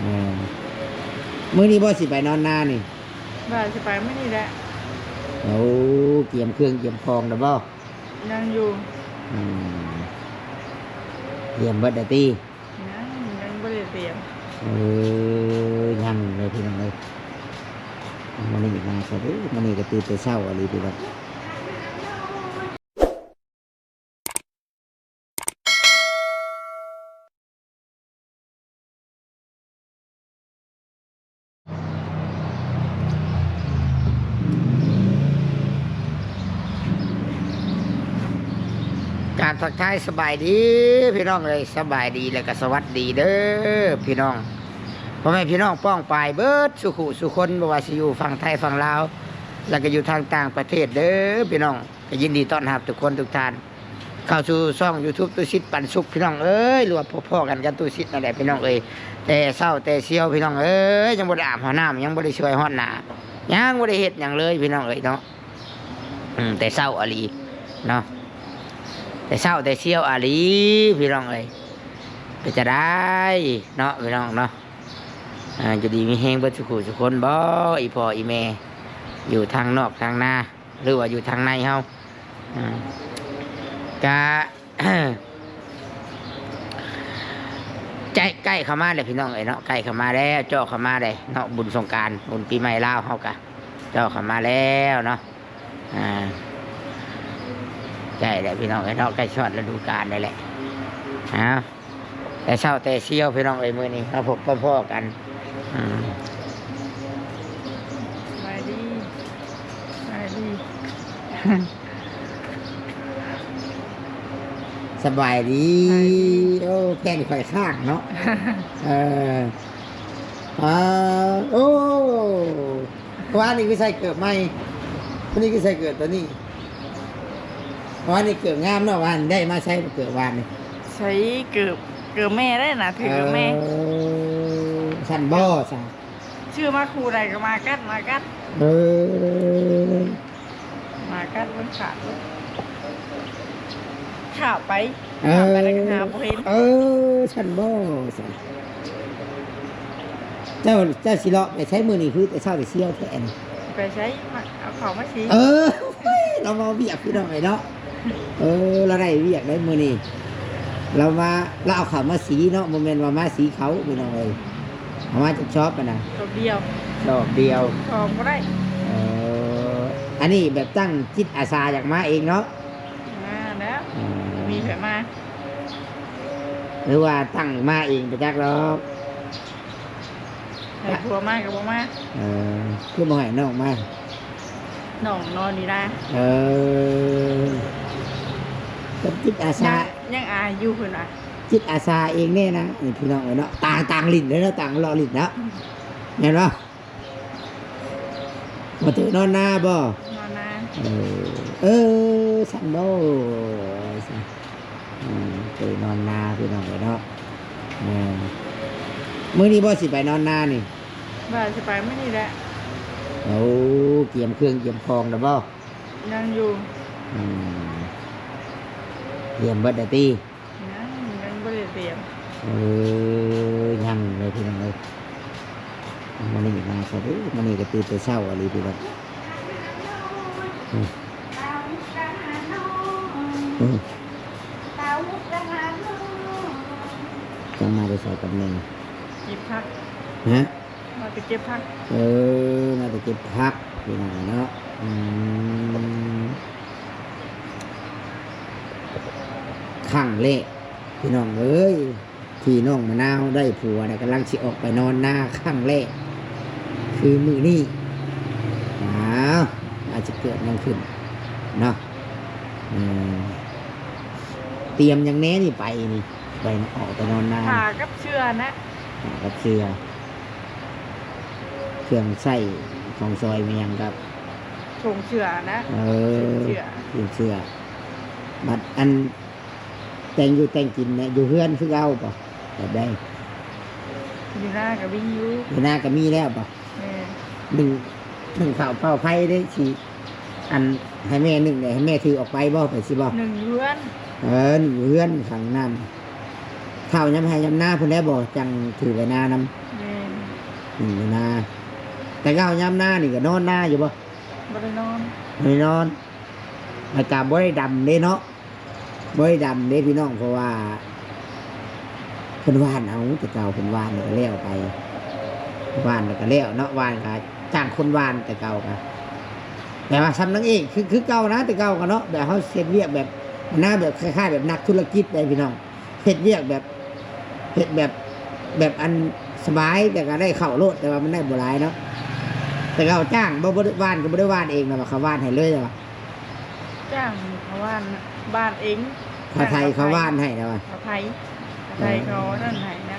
ເອີ ມື້ນີ້ບໍ່ຊິໄປນອນນານີ້? ວ່າຊິໄປມື້ນີ້ແຫຼະ. ໂອ້ ກຽມເຄື່ອງກຽມຂອງແລ້ວບໍ່? ຍັງຢູ່. ອືມ ກຽມເບິດແລ້ວຕິ? ຍັງ ຍັງບໍ່ໄດ້ຕຽມ. ເອີ ຍັງເລີຍພີ່ນ້ອງເອີຍ. ມື້ນີ້ມາຊະເດີ ມື້ນີ້ກໍຕື່ນແຕ່ເຊົ້າອີ່ຫຼີພີ່ນ້ອງ. ກາບທັກທາຍສະບາຍດີພີ່ນ້ອງເອີຍ, ສະບາຍດີ ແລະ ກໍສະຫວັດດີເດີພີ່ນ້ອງ ພໍ່ແມ່ພີ່ນ້ອງປ້ອງປາຍເບິດສູ່ຜູ້ສູ່ຄົນ, ບໍ່ວ່າຊິຢູ່ຝັ່ງໄທຝັ່ງລາວ ແລະ ກໍຢູ່ທາງຕ່າງປະເທດເດີພີ່ນ້ອງ. ກໍຍິນດີຕ້ອນຮັບທຸກຄົນທຸກທ່ານ ເຂົ້າສູ່ຊ່ອງ YouTube ຕຸສິດປັນສຸກ ພີ່ນ້ອງເອີຍ, ຫຼືວ່າພໍ້ໆກັນກັບຕຸສິດນັ້ນແຫຼະ ພີ່ນ້ອງເອີຍ. ແຕ່ເຊົ້າແຕ່ຊຽວ ພີ່ນ້ອງເອີຍ, ຍັງບໍ່ໄດ້ອາບຫ້ອງນ້ຳ, ຍັງບໍ່ໄດ້ຊ່ວຍຮອດໜ້າ, ຍັງບໍ່ໄດ້ເຮັດຫຍັງເລີຍ ພີ່ນ້ອງເອີຍເນາະ. ອືມ ແຕ່ເຊົ້າອີ່ຫຼີເນາະ, ແຕ່ເຊົ້າແຕ່ຊຽວອີ່ຫຼີ ພີ່ນ້ອງເອີຍ. ເປັນຈັ່ງໃດເນາະ ພີ່ນ້ອງເນາະ? ອ່າ ຢູ່ດີມີແຮງເບິດສູ່ຜູ້ສູ່ຄົນບໍ ອີ່ພໍ່ອີ່ແມ່ ຢູ່ທາງນອກທາງນາ ຫຼືວ່າຢູ່ທາງໃນເຮົາ. ອ່າ ກະ ໃກ້ ໃກ້ເຂົ້າມາແລ້ວພີ່ນ້ອງເອີຍເນາະ, ໃກ້ເຂົ້າມາແລ້ວ ເຈາະເຂົ້າມາແລ້ວເນາະ. ບຸນສົງການ ບຸນປີໃໝ່ລາວເຮົາກະເຈາະເຂົ້າມາແລ້ວເນາະ. ອ່າ ໃກ້ແລ້ວພີ່ນ້ອງເອີຍເນາະ, ໃກ້ຊອດລະດູການແລ້ວແຫຼະ. ເອົາ ແຕ່ເຊົ້າແຕ່ຊຽວພີ່ນ້ອງເອີຍ, ມື້ນີ້ມາພົບມາພໍ້ກັນ. ອືມ ສະບາຍດີ ສະບາຍດີ ສະບາຍດີ. ສະບາຍດີ. ໂອ້ ແຜ່ນຂ້ອຍຄ້າງເນາະ. ເອີ ອ່າ ໂອ້ ວານນີ້ຄືໃສ່ເກີບໃໝ່, ມື້ນີ້ຄືໃສ່ເກີບຕົວນີ້. ວານນີ້ເກີບງາມເນາະ, ວານໄດ້ມາໃຊ້ເກີບວານນີ້. ໃຊ້ເກີບ ເກີບແມ່ໄດ້ນະ, ຖືເກີບແມ່. ເອີ ຊັ້ນບໍ່ຊະ? ຊື້ມາຄູ່ໃດກໍມາກັດ ມາກັດ. ເອີ ມາກັດມັນຂາດເລີຍ, ຂາດໄປ ເອີ ຂາດໄປແລ້ວກໍຫາບໍ່ເຫັນ. ເອີ ຊັ້ນບໍ່ຊະ? ເຈົ້າ ເຈົ້າຊິເລາະໄປໃສມື້ນີ້? ຄືແຕ່ເຊົ້າແຕ່ຊຽວແທ້ນີ້. ໄປໃສ? ມາເອົາເຂົ້າມາສີ. ເອີ ລາວເວົ້າວຽກພີ່ນ້ອງເອີຍເນາະ. ເອີ ລາວໄດ້ວຽກໄດ໋ມື້ນີ້, ລາວມາ ລາວເອົາເຂົ້າມາສີເນາະ, ບໍ່ແມ່ນວ່າມາສີເຂົ້າພີ່ນ້ອງເອີຍ. ເອົາມາຈັກຊອບຫັ້ນນະ? ຊອບດຽວ. ຊອບດຽວ ສອງບໍ່ໄດ້. ເອີ ອັນນີ້ແບບຕັ້ງຈິດອາສາຢາກມາເອງເນາະ? ມາແລ້ວ. ເອີ ມີໃຜມາ ຫຼືວ່າຕັ້ງມາເອງໄປຈັກດອກ? ໃຫ້ຜົວມາກໍບໍ່ມາ. ເອີ ຄືບໍ່ໃຫ້ນ້ອງມາ? ນ້ອງນອນຢູ່ນາ. ເອີ ເປັນຈິດອາສາ. ຍັງ ຍັງອາຍຢູ່ເພິ່ນວ່າ. ຈິດອາສາເອງແນ່ນະ ນີ້ພີ່ນ້ອງເອີຍເນາະ. ຕ່າງ ຕ່າງຫຼິ້ນເດີເນາະ, ຕ່າງເລາະຫຼິ້ນເນາະ. ອືມ ແມ່ນບໍ່? ບໍ່ຖືກນອນນາບໍ່? ນອນນາ. ເອີ ເອີ ຊັ້ນບໍ່ຊະ? ອືມ ໄປນອນນາພີ່ນ້ອງເອີຍເນາະ. ເອີ ມື້ນີ້ບໍ່ຊິໄປນອນນານີ້? ວ່າຊິໄປມື້ນີ້ແຫຼະ. ໂອ້ ກຽມເຄື່ອງກຽມຂອງແລ້ວບໍ່? ຍັງຢູ່. ອືມ ກຽມເບິດແລ້ວຕິ? ຍັງ ຍັງບໍ່ໄດ້ຕຽມ. ເອີ ຍັງເລີຍພີ່ນ້ອງເອີຍ. ມື້ນີ້ມາຊະເດີ ມື້ນີ້ກໍຕື່ນແຕ່ເຊົ້າອີ່ຫຼີພີ່ນ້ອງ. ອືມ ອືມ ເຈົ້າມາແຕ່ໃສກັນແນ່? ເກັບຜັກ. ຮະ? ມາແຕ່ເກັບຜັກ. ເອີ ມາແຕ່ເກັບຜັກພີ່ນ້ອງເນາະ. ອືມ ຄັ້ງແລກພີ່ນ້ອງເອີຍ ທີ່ນ້ອງມະນາວໄດ້ຜົວນະ ກຳລັງຊິອອກໄປນອນນາຄັ້ງແລກ ຄືມື້ນີ້. ອ້າວ ອາດຈະເກີດຫຍັງຂຶ້ນເນາະ. ເອີ ຕຽມຫຍັງແດ່ນີ້ໄປນີ້? ໄປ ອອກໄປນອນນາ ຜ້າກັບເສື້ອນະ. ຜ້າກັບເສື້ອ ເຄື່ອງໃຊ້ຂອງຊອຍແມ່ນຫຍັງກັບ ຖົງເສື້ອນະ. ເອີ ຖົງເສື້ອ ຖົງເສື້ອ. ບັດອັນແຕ່ງຢູ່ແຕ່ງກິນນະ ຢູ່ເຮືອນຄືເກົ່າບໍ່? ແບບໃດ? ຢູ່ນາກໍມີຢູ່. ຢູ່ນາກໍມີແລ້ວບໍ່? ແມ່ນ. ໜຶ້ງ ໜຶ້ງເຂົ້າເປົ່າໄຟເດ້ ຊິ ອັນ ໃຫ້ແມ່ໜຶ້ງແດ່ ໃຫ້ແມ່ຖືອອກໄປບໍ່? ໄປຊິບໍ່? ໜຶ້ງຢູ່ເຮືອນ. ເອີ ໜຶ້ງຢູ່ເຮືອນ ຂັງນ້ຳ ເຂົ້າຍາມໄຮ່ຍາມນາພຸ້ນແຫຼະບໍ່? ຈັ່ງຖືໄປນານຳ. ແມ່ ອືມ ນາ ແຕ່ເກົ່າຍາມນານີ້ກໍນອນນາຢູ່ບໍ່? ບໍ່ໄດ້ນອນ ບໍ່ໄດ້ນອນ ແລ້ວກໍບໍ່ໄດ້ດຳເດ້ເນາະ ບໍ່ໄດ້ດຳເດ້ພີ່ນ້ອງ ເພາະວ່າເພິ່ນຫວ່ານເອົາ ແຕ່ເກົ່າເພິ່ນຫວ່ານແລ້ວກໍແລ້ວໄປ ຫວ່ານແລ້ວກໍແລ້ວເນາະ ຫວ່ານກໍຈ້າງຄົນຫວ່ານແຕ່ເກົ່າກໍ ແຕ່ວ່າສ່ຳນາງເອກ ຄື ຄືເກົ່ານະ ແຕ່ເກົ່າກໍເນາະ ແບບເຮົາເຮັດວຽກແບບນະ ແບບຄ້າຍໆແບບນັກທຸລະກິດໄດ໋ພີ່ນ້ອງ ເຮັດວຽກແບບ ເຮັດແບບ ແບບອັນສະບາຍ ແຕ່ກໍໄດ້ເຂົ້າໂລດ ແຕ່ວ່າມັນໄດ້ບໍ່ຫຼາຍເນາະ ແຕ່ເຂົາຈ້າງ ບໍ່ ບໍ່ໄດ້ຫວ່ານ ກໍບໍ່ໄດ້ຫວ່ານເອງນະ ວ່າເຂົາຫວ່ານໃຫ້ເລີຍນະ ວ່າຈ້າງເຂົາຫວ່ານນະ ຫວ່ານເອງ ຂ້າໄຖເຂົາຫວ່ານໃຫ້ນະວ່າ ຂ້າໄຖ ຂ້າໄຖເຂົານັ້ນໃຫ້ນະ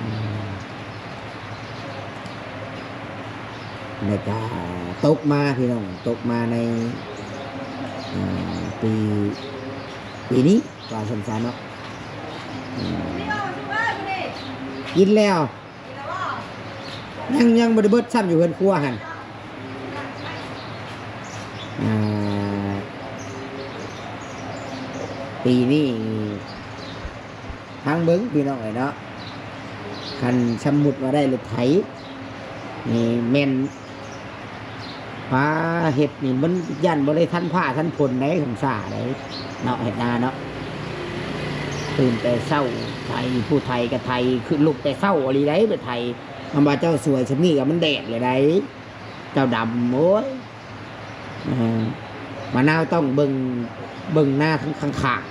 ອືມ ແລ້ວກໍຕົກມາພີ່ນ້ອງ ຕົກມາໃນ ເອີ ປີ ປີນີ້ ວ່າຊັ້ນຊະເນາະ ອືມ ກິນແລ້ວ ຍັງ ຍັງບໍ່ໄດ້ເບິດຊ້ຳ ຢູ່ເຮືອນຄົວຫັ້ນ ອ່າ ປີນີ້ ຟັງເບິ່ງພີ່ນ້ອງເອີຍເນາະ ຄັນສົມມຸດວ່າໄດ້ລົດໄຖນີ້ແມ່ນ ປ້າ ເຮັດນີ້ມັນຢ້ານບໍ່ໄດ້ທັນຟ້າທັນຝົນໃດ໋ ຄັນຊ້າໃດ໋ເນາະ ເຮັດນາເນາະ ຕື່ນແຕ່ເຊົ້າໄຖ ຜູ້ໄຖກໍໄຖ ຄືລຸກແຕ່ເຊົ້າອີ່ຫຼີໃດ໋ ໄປໄຖ ຄຳວ່າເຈົ້າສວຍຊ່ຳນີ້ກໍມັນແດດແລ້ວໃດ໋ ເຈົ້າດຳ ໂອ້ຍ ເອີ ມະນາວຕ້ອງເບິ່ງ ເບິ່ງນາຂ້າງ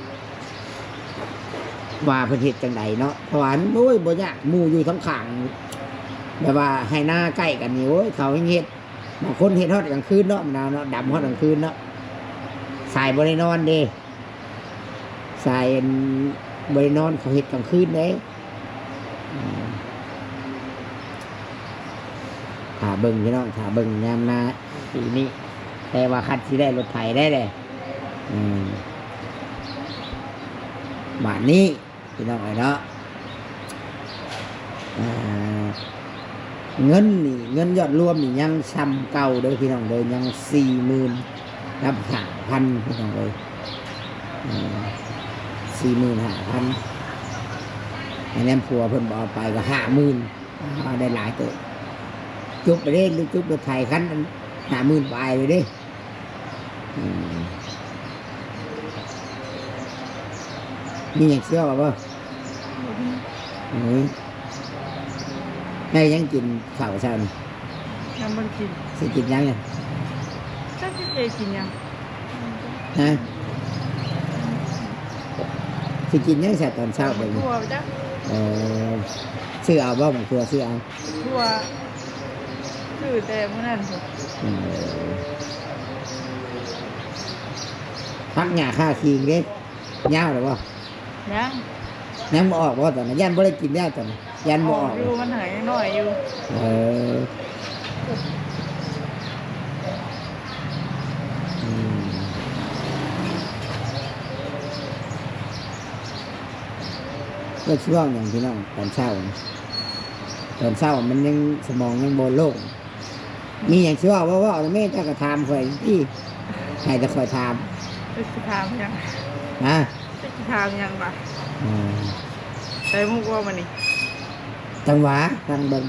ໆ ວ່າເພິ່ນເຮັດຈັ່ງໃດເນາະ ເພາະວ່າ ໂອ້ຍ ບໍ່ຍາກ ໝູ່ຢູ່ທາງຂ້າງ ແບບວ່າໄຮ່ນາໃກ້ກັນນີ້ ໂອ້ຍ ເຂົາຍັງເຮັດ ບາງຄົນເຮັດຮອດກາງຄືນເນາະ ມະນາວເນາະ ດຳຮອດກາງຄືນເນາະ ສາຍບໍ່ໄດ້ນອນເດ້ ສາຍອັນບໍ່ໄດ້ນອນ ເຂົາເຮັດກາງຄືນເດ້ ອືມ ຖ້າເບິ່ງພີ່ນ້ອງ ຖ້າເບິ່ງຍາມນາປີນີ້ ແຕ່ວ່າຄັນຊິໄດ້ລົດໄຖໄດ້ແຫຼະ ອືມ ບາດນີ້ ພີ່ນ້ອງເອີຍເນາະ ອ່າ ເງິນນີ້ ເງິນຍອດລວມນີ້ຍັງຊ່ຳເກົ່າເດີພີ່ນ້ອງເດີ ຍັງສີ່ໝື່ນກັບຫ້າພັນພີ່ນ້ອງເອີຍ ອ່າ ສີ່ໝື່ນຫ້າພັນ ໃນແນມຜົວເພິ່ນບໍ່ເອົາໄປກໍຫ້າໝື່ນ ອ່າ ໄດ້ຫຼາຍເຕີບ ຈຸບໄປເດ້ ຈຸບລົດໄຖຄັນຫ້າໝື່ນປາຍໄປເດ້. ອືມ ມີຫຍັງຊິເວົ້າບໍ່? ບໍ່ມີ ອືມ ໄດ້ຫຍັງກິນເຂົ້າເຊົ້ານີ້? ຍັງບໍ່ໄດ້ກິນ ຊິກິນຫຍັງນີ້? ຈັກຊິໄປກິນຫຍັງ ຮະ? ຊິກິນຫຍັງຊະຕອນເຊົ້າ ບັກຖົ່ວໄປນີ້? ເອີ ຊື້ເອົາບໍ່ ບັກຖົ່ວ ຊື້ເອົາ? ຖົ່ວ ຊື້ແຕ່ມື້ນັ້ນພຸ້ນ ອືມ ຜັກຫຍ້າຂ້າຄີງເດ້ ຍາວແລ້ວບໍ່? ຍັງ ຍັງບໍ່ອອກບໍ່ຕອນນັ້ນ? ຢ້ານບໍ່ໄດ້ກິນແລ້ວຕອນນັ້ນ ຢ້ານບໍ່ອອກ ອອກຢູ່ ມັນຫາຍັງນ້ອຍຢູ່ ເອີ ອືມ ເອີ ຊິເວົ້າຫຍັງພີ່ນ້ອງ ຕອນເຊົ້າ ຕອນເຊົ້າມັນຍັງ ສະໝອງຍັງບໍ່ໂລ່ງ ມີຫຍັງຊິເວົ້າ ເວົ້າ ເວົ້າແລ້ວແມ່ ເຈົ້າກໍຖາມຂ້ອຍຕິ ໃຫ້ແຕ່ຂ້ອຍຖາມ ເຈົ້າຊິຖາມຫຍັງ? ຮະ? ເຈົ້າຊິຖາມຫຍັງວະ? ອືມ ໄປມຸກບໍ່ມື້ນີ້? ຈັງຫວະ ຟັງເບິ່ງ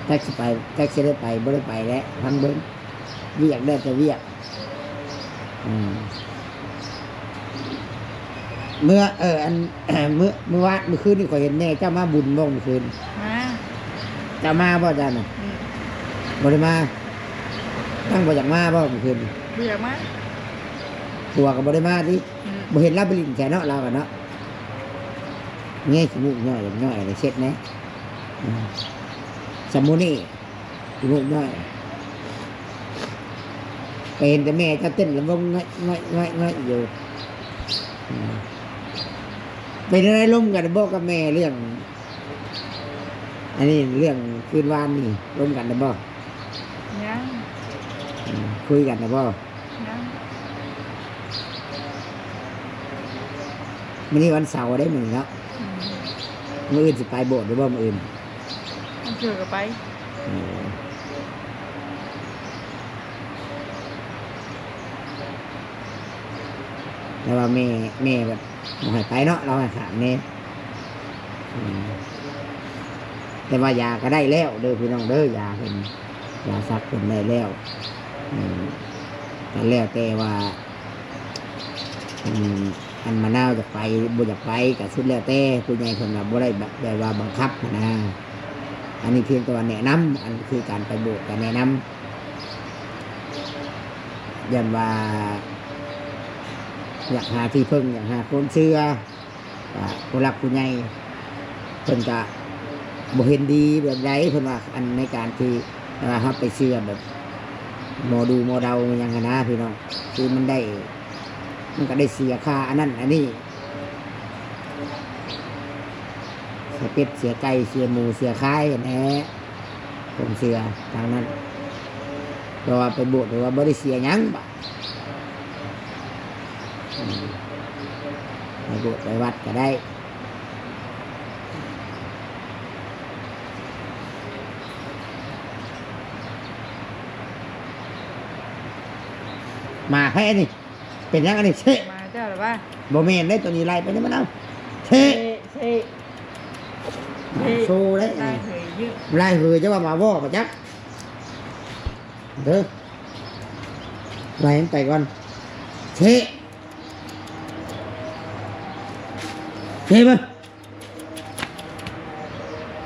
ຈັກຊິໄປ ຈັກຊິໄດ້ໄປ ບໍ່ໄດ້ໄປແຫຼະ ຟັງເບິ່ງ ວຽກໄດ້ແຕ່ວຽກ ອືມ ເມື່ອ ເອີ ອັນ ເມື່ອ ເມື່ອວານ ເມື່ອຄືນນີ້ ຂ້ອຍເຫັນແມ່ເຈົ້າມາບຸນບໍ່ ເມື່ອຄືນ? ມາ ເຈົ້າມາບໍ່ເຈົ້ານະ? ອືມ ບໍ່ໄດ້ມາ ຍັງບໍ່ຢາກມາບໍ່ ເມື່ອຄືນ? ບໍ່ຢາກມາ ຜົວກໍບໍ່ໄດ້ມາຕິ? ອືມ ບໍ່ເຫັນລາວໄປຫຼິ້ນໃສເນາະ ລາວກໍເນາະ ແງ່ຂີ້ມູກຍ້ອຍ ຍ້ອຍເຊັດແດ່ ອືມ ຊຳໂມເນ ຂີ້ມູກຍ້ອຍ ກໍເຫັນແຕ່ແມ່ເຈົ້າເຕັ້ນລຳວົງ ງ້ອຍໆໆຢູ່ ອືມ ເປັນແນວໃດ ລົມກັນບໍ່ກັບແມ່ເລື່ອງ ອັນນີ້ ເລື່ອງຄືນວານນີ້ ລົມກັນແລ້ວບໍ່? ຍັງ ອືມ ຄຸຍກັນແລ້ວບໍ່? ຍັງ ມື້ນີ້ວັນເສົາເດ້ ມື້ນີ້ເນາະ ອືມ ມື້ອື່ນຊິໄປໂບດຢູ່ບໍ່ ມື້ອື່ນ? ບາງເທື່ອກໍໄປ ເອີ ແຕ່ວ່າແມ່ ແມ່ແບບບໍ່ໃຫ້ໄປເນາະ ລາວໃຫ້ຂ້າມແດ່ ອືມ ແຕ່ວ່າຢາກໍໄດ້ແລ້ວເດີພີ່ນ້ອງເດີ ຢາເພິ່ນ ຢາສັກເພິ່ນໄດ້ແລ້ວ. ເອີ ກໍແລ້ວແຕ່ວ່າ ອັນ ອັນມະນາວຢາກໄປບໍ່ຢາກໄປ ກໍສຸດແລ້ວແຕ່ຜູ້ໃຫຍ່ເພິ່ນວ່າ ບໍ່ໄດ້ແບບ ແບບວ່າບັງຄັບຫັ້ນນະ. ອັນນີ້ພຽງແຕ່ວ່າແນະນຳ ອັນຄືການໄປໂບດກໍແນະນຳ ຢ້ານວ່າຢາກຫາທີ່ເພິ່ງ ຢາກຫາຄວາມເຊື່ອ ອ່າ ຜູ້ຫຼັກຜູ້ໃຫຍ່ເພິ່ນກະບໍ່ເຫັນດີແບບໃດ ເພິ່ນວ່າ ອັນໃນການທີ່ ເອີ ເຮົາໄປເຊື່ອແບບໝໍດູໝໍເດົາຫຍັງຫັ້ນນະພີ່ນ້ອງ ຄືມັນໄດ້ ມັນກະໄດ້ເສຍຄ່າອັນນັ້ນອັນນີ້ ເສຍເປັດເສຍໄກ່ເສຍໝູເສຍຄວາຍຫັ້ນແຫຼະ ຄວາມເຊື່ອທາງນັ້ນ ແຕ່ວ່າໄປໂບດ ແຕ່ວ່າບໍ່ໄດ້ເສຍຫຍັງບາດ ອືມ ໄປໂບດໄປວັດກໍໄດ້. ໝາແພະນີ້ ເປັນຫຍັງອັນນີ້ ເຊະ ໝາເຈົ້າລະວ່າ ບໍ່ແມ່ນເດ້ ໂຕນີ້ໄລ່ໄປນີ້ມັນເອົາ ເຊະ ເຊະ ເຊະ ໂຊໄດ້ ລາຍເຫີຍເຍອະ ລາຍເຫີຍ ຈະວ່າໝາວໍບໍ່ຈັກ ເດີ ໄລ່ມັນໄປກ່ອນ ເຊະ ເຊະເບິ່ງ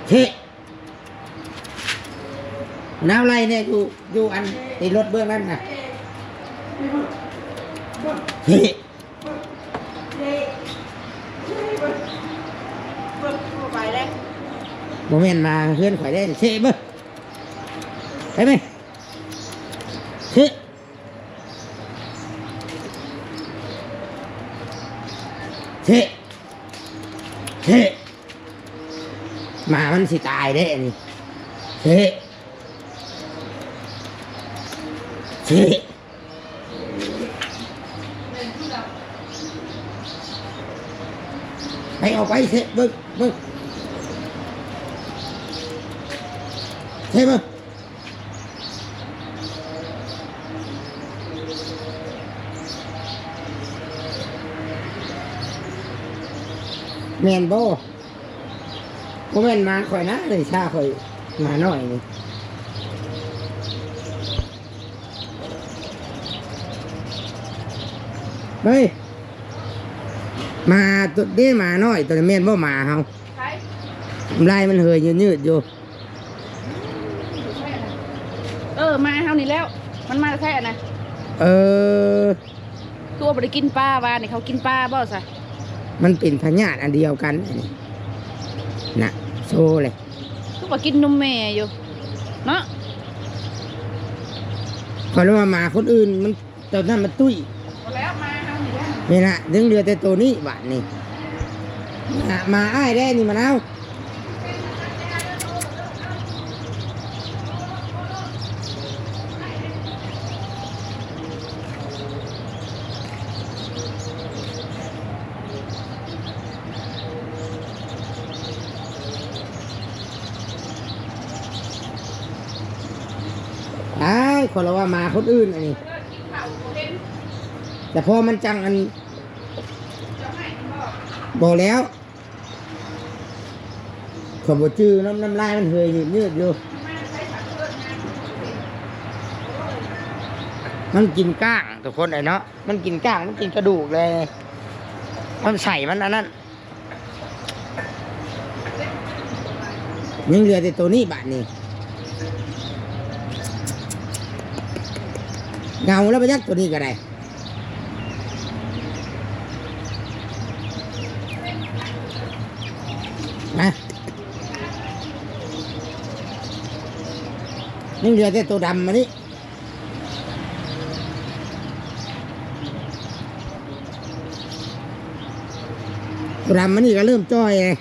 ເຊະ ນາວໄລ່ແດ່ ຢູ່ ຢູ່ອັນຕິດລົດເບື້ອງນັ້ນນະ ເຊະ ບໍ່ແມ່ນໝາເຮືອນຂ້ອຍເດ້ ເຊະເບິ່ງ ໄປໄປ ເຊະ ເຊະ ເຊະ ໝາມັນຊິຕາຍເດ້ອັນນີ້ ເຊະ ເຊະ ໄປ ອອກໄປ ເຊະ ເບິ່ງ ເບິ່ງ ເຊະ ເບິ່ງ. ແມ່ນບໍ່? ບໍ່ແມ່ນໝາຂ້ອຍນະ ເລີຍຊາຂ້ອຍ ໝານ້ອຍນີ້ ເຮີ້ຍ ໝາໂຕເດ້ ໝານ້ອຍໂຕນີ້ແມ່ນບໍ່ ໝາເຮົາ? ລາຍມັນເຫີຍຍືດໆຢູ່. ເອີ ໝາເຮົານີ້ແລ້ວ ມັນມາແທ້ນະ. ເອີ ຄືວ່າບໍ່ໄດ້ກິນປາ ວານນີ້ເຂົາກິນປາບໍ່ຊະ? ມັນເປັນພະຍາດອັນດຽວກັນອັນນີ້ນະ ໂຊເລີຍ. ຄືວ່າກິນນົມແມ່ຢູ່ເນາະ. ຂ້ອຍວ່າໝາຄົນອື່ນມັນ ຕອນນັ້ນມັນຕຸ້ຍ ບໍ່ແລ້ວ ມາເຮົານີ້ແຫຼະ ນີ້ລະ ຍັງເຫຼືອແຕ່ໂຕນີ້ບາດນີ້ ມາ ມາອ້າຍແດ່ນີ້ ມານາວ. ອ້າຍ ຂ້ອຍລະວ່າໝາຄົນອື່ນອັນນີ້ ແຕ່ພໍມັນຈັ່ງອັນ ບໍ່ແລ້ວ ຂ້ອຍບໍ່ຈື່ນຳ ນ້ຳລາຍມັນເຫີຍຍືດໆຢູ່. ມັນກິນກ້າງ ທຸກຄົນເອີຍເນາະ ມັນກິນກ້າງ ມັນກິນກະດູກແລະ ມັນໃສ່ ມັນອັນນັ້ນ. ຍັງເຫຼືອແຕ່ໂຕນີ້ບາດນີ້ ເຫງົາແລ້ວບໍ່ຈັກໂຕນີ້ກໍໄດ້. ນະ ຍັງເຫຼືອແຕ່ໂຕດຳມານີ້. ໂຕດຳມານີ້ກໍເລີ່ມຈ່ອຍແລ້ວ.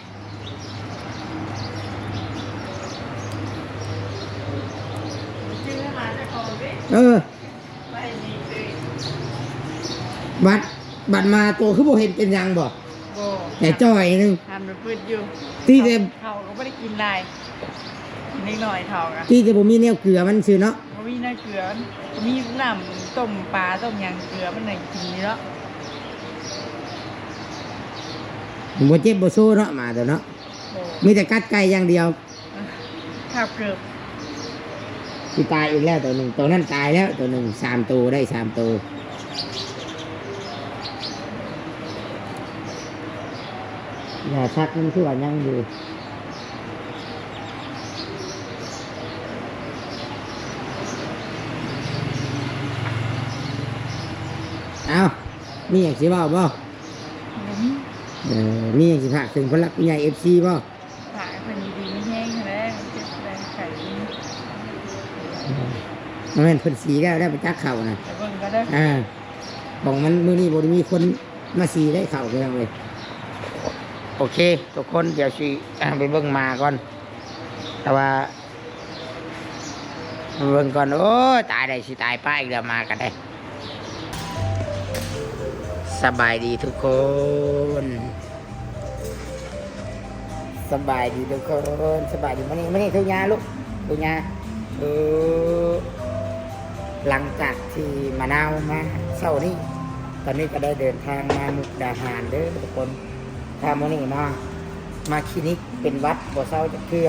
ເອີ ບັດ ບັດມາໂຕຄືບໍ່ເຫັນເປັນຫຍັງບໍ່? ບໍ່ ແຕ່ຈ່ອຍໜຶ່ງ ຫັນໄປປຶດຢູ່. ຕີແຕ່ ເຂົາ ເຂົາກໍບໍ່ໄດ້ກິນຫຼາຍ ເດັກນ້ອຍເຂົາກະ ຕີແຕ່ບໍ່ມີແນວເກືອມັນຊື່ເນາະ. ບໍ່ມີນ້ຳເກືອ ມີນ້ຳຕົ້ມປາຕົ້ມຫຍັງເກືອມັນໃຫ້ກິນນີ້ເນາະ. ບໍ່ເຈັບບໍ່ໂຊເນາະ ໝາໂຕເນາະ. ບໍ່ ມີແຕ່ກັດໄກ່ຢ່າງດຽວ. ຄາບເກີບ ຊິຕາຍອີກແລ້ວໂຕໜຶ່ງ. ໂຕນັ້ນຕາຍແລ້ວໂຕໜຶ່ງ. ສາມໂຕ ໄດ້ສາມໂຕ. ຢາສັກມັນຄືວ່າຍັງຢູ່. ເອົ້າ ມີຫຍັງຊິເວົ້າບໍ່? ບໍ່ມີ. ເອີ ມີຫຍັງຊິຝາກເຖິງຜູ້ຫຼັກຜູ້ໃຫຍ່ ເອັຟຊີ ບໍ່? ຝາກໃຫ້ເພິ່ນຢູ່ດີມີແຮງຫັ້ນແຫຼະ ເຈັບໄດ້ໄຂ້ດີ. ບໍ່ແມ່ນເພິ່ນສີແລ້ວ ແລ້ວໄປຕັກເຂົ້ານະ ໄປເບິ່ງກໍເດີ. ອ່າ ຂອງມັນມື້ນີ້ບໍ່ໄດ້ມີຄົນມາສີໄດ້ເຂົ້າ ພີ່ນ້ອງເອີຍ. ໂອເຄທຸກຄົນ ດຽວຊິ ອ່າ ໄປເບິ່ງໝາກ່ອນ ແຕ່ວ່າ ເບິ່ງກ່ອນ. ໂອ້ຍ ຕາຍໄດ້ ຊິຕາຍປ້າອີກແລ້ວ ໝາກັນໄດ້. ສະບາຍດີທຸກຄົນ ສະບາຍດີທຸກຄົນ ສະບາຍດີ. ມື້ນີ້ ມື້ນີ້ທຸກຍາລູກ ທຸກຍາ. ເອີ ຫຼັງຈາກທີ່ມະນາວມາເຊົ້ານີ້ ຕອນນີ້ກໍໄດ້ເດີນທາງມາມຸກດາຫານເດີທຸກຄົນ. ພາໂມນີມາ ມາຄລີນິກ ເປັນຫວັດບໍ່ເຊົາຈັກເທື່ອ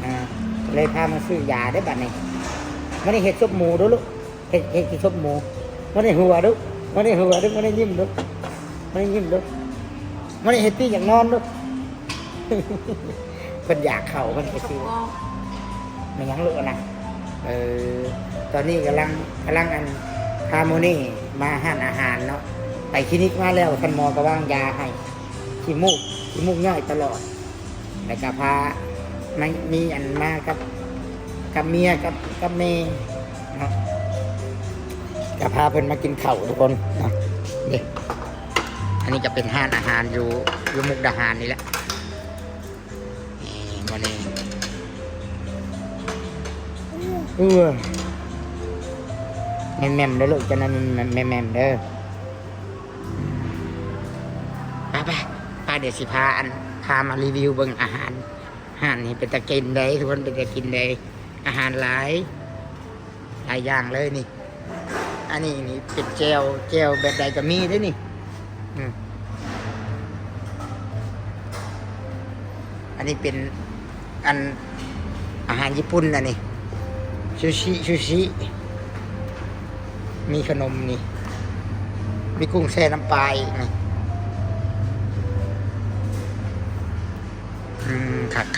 ອ່າ ເລີຍພາມາຊື້ຢາເດ້ບັດນີ້. ມານີ້ເຮັດສົບໝູດູລູກ ເຮັດ ເຮັດກິນສົບໝູ. ມານີ້ຫົວດູ ມານີ້ຫົວດູ ມານີ້ຍິ້ມດູ ມານີ້ຍິ້ມດູ. ມານີ້ເຮັດຕີຢາກນອນດູ ເພິ່ນຢາກເຂົ້າ ເພິ່ນກໍຊິ ແມ່ນຫຍັງລູກນະ? ເອີ ຕອນນີ້ກຳລັງ ກຳລັງອັນ ພາໂມນີມາຮ້ານອາຫານເນາະ ໄປຄລີນິກມາແລ້ວ ທ່ານໝໍກໍວາງຢາໃຫ້ ຂີ້ມູກ ຂີ້ມູກຍ້ອຍຕະຫຼອດ ແລ້ວກໍພາ ມາ ມີອັນມາກັບ ກັບເມຍ ກັບ ກັບແມ່ເນາະ ກໍພາເພິ່ນມາກິນເຂົ້າທຸກຄົນເນາະ. ເດ້ ອັນນີ້ກໍເປັນຮ້ານອາຫານຢູ່ ຢູ່ມຸກດາຫານນີ້ແຫຼະ. ນີ້ ມື້ນີ້ ເອີ ແມ່ມໆເດີລູກ ຈັ່ງນັ້ນແມ່ມໆເດີ. ໄປໆ ໄປ ດຽວຊິພາ ອັນ ພາມາຣີວິວເບິ່ງອາຫານ. ຮ້ານນີ້ເປັນຕາກິນເດ້ທຸກຄົນ ເປັນຕາກິນເດ້ ອາຫານຫຼາຍ ຫຼາຍຢ່າງເລີຍນີ້. ອັນນີ້ນີ້ເປັນແຈ່ວ ແຈ່ວແບບໃດກໍມີເດ້ນີ້. ອືມ ອັນນີ້ເປັນອັນອາຫານຍີ່ປຸ່ນ ອັນນີ້ຊູຊິ ຊູຊິ ມີຂະໜົມນີ້ ມີກຸ້ງແຊ່ນ້ຳປາອີກນີ້. ອືມ ຄັກໆໆ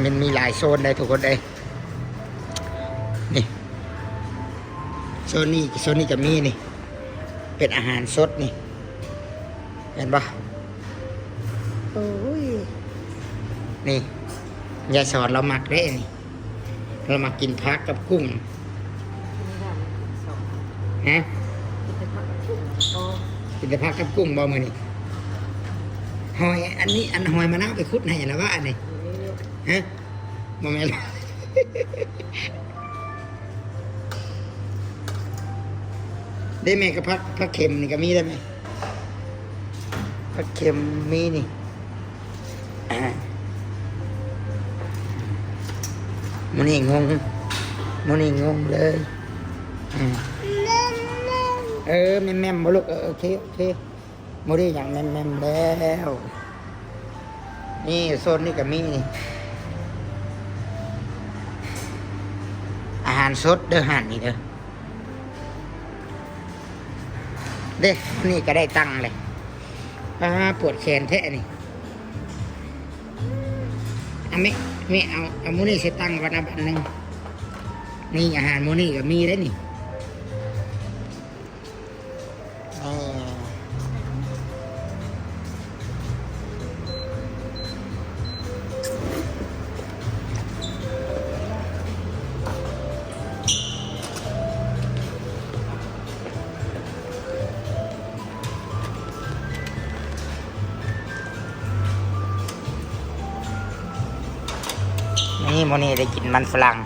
ໆ ມັນມີຫຼາຍໂຊນເດ້ທຸກຄົນເອີຍ. ນີ້ ໂຊນນີ້ ໂຊນນີ້ກໍມີນີ້ ເປັນອາຫານສົດນີ້ ເຫັນບໍ່? ໂອ້ຍ ນີ້ ຍາຍສອນລາວມັກເດ້ນີ້ ລາວມັກກິນຜັກກັບກຸ້ງ. ຮະ? ກິນແຕ່ຜັກກັບກຸ້ງບໍ່ມື້ນີ້? ຫອຍ ອັນນີ້ ອັນຫອຍມະນາວໄປຂຸດໃຫ້ລະວະອັນນີ້? ຮະ? ບໍ່ແມ່ນ ເດ້ແມ່ ກັບຜັກ ຜັກເຂັມນີ້ກໍມີໄດ້ແມ່ ຜັກເຂັມມີນີ້. ອ່າ ມື້ນີ້ງົງ ມື້ນີ້ງົງເລີຍ. ອືມ ເອີ ແມ່ມໆບໍ່ລູກ? ເອີ ໂອເຄ ໂອເຄ. ບໍ່ໄດ້ຫຍັງ ແມ່ນໆແລ້ວ. ນີ້ໂຊນນີ້ກໍມີນີ້ ອາຫານສົດເດີ ຮ້ານນີ້ເດີ. ເດ້ ນີ້ກໍໄດ້ຕັງເລີຍ. ອ່າ ປວດແຂນແທ້ນີ້. ເອົາແມ່ ແມ່ເອົາ ເອົາມື້ນີ້ໃສ່ຕັງກ່ອນນະ ບາດໜຶ່ງ. ນີ້ອາຫານມື້ນີ້ກໍມີເດ້ນີ້. ນີ້ ມື້ນີ້ໄດ້ກິນມັນຝຣັ່ງ.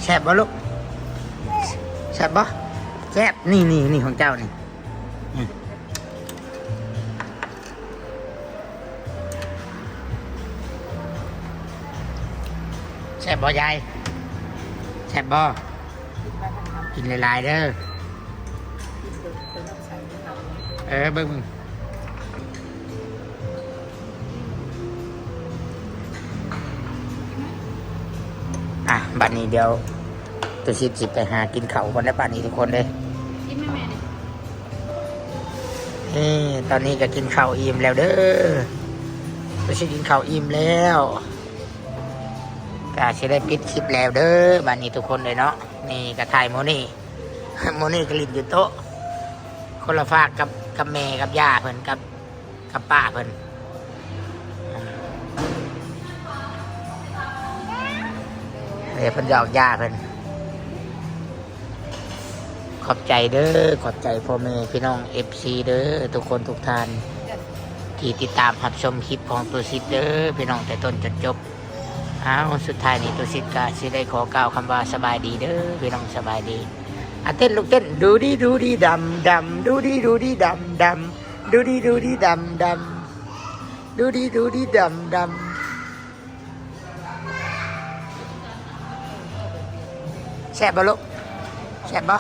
ແຊບບໍ່ລູກ? ແຊບບໍ່? ແຊບ. ນີ້ ນີ້ ນີ້ຂອງເຈົ້ານີ້. ອືມ. ອືມ ແຊບ. ແຊບບໍ່ຍາຍ? ແຊບບໍ່? ກິນຫຼາຍໆເດີ. ເອີ ເບິ່ງ ອ່ະ ບັດນີ້ດຽວຕຸສິດຊິໄປຫາກິນເຂົ້າກ່ອນເດີ ບັດນີ້ທຸກຄົນເດີ. ກິນແມ່ໆ ນີ້ ນີ້ ຕອນນີ້ກໍກິນເຂົ້າອີ່ມແລ້ວເດີ. ກໍຊິກິນເຂົ້າອີ່ມແລ້ວ ກໍຊິໄດ້ປິດຄລິບແລ້ວເດີ ບັດນີ້ທຸກຄົນເດີເນາະ. ນີ້ກໍຖ່າຍໂມນີ ໂມນີກໍຫຼິ້ນຢູ່ໂຕະ ຄົນລະຟາກກັບ ກັບແມ່ກັບຍ່າເພິ່ນ ກັບ ກັບປ້າເພິ່ນ. ເອີ ເພິ່ນຢອກຍ່າເພິ່ນ. ຂອບໃຈເດີ ຂອບໃຈພໍ່ແມ່ພີ່ນ້ອງເອັຟຊີເດີ ທຸກຄົນທຸກທ່ານ ທີ່ຕິດຕາມຮັບຊົມຄລິບຂອງຕຸສິດເດີ ພີ່ນ້ອງ ແຕ່ຕົ້ນຈົນຈົບ. ອ້າວ ສຸດທ້າຍນີ້ຕຸສິດກະຊິໄດ້ຂໍກ່າວຄຳວ່າສະບາຍດີເດີ ພີ່ນ້ອງ ສະບາຍດີ. ອ່ະ ເຕັ້ນລູກເຕັ້ນ ດູດີດູດີດຳດຳ ດູດີດູດີດຳດຳ ດູດີດູດີດຳດຳ ດູດີດູດີດຳດຳ. ແຊບບໍ່ລູກ? ແຊບບໍ່?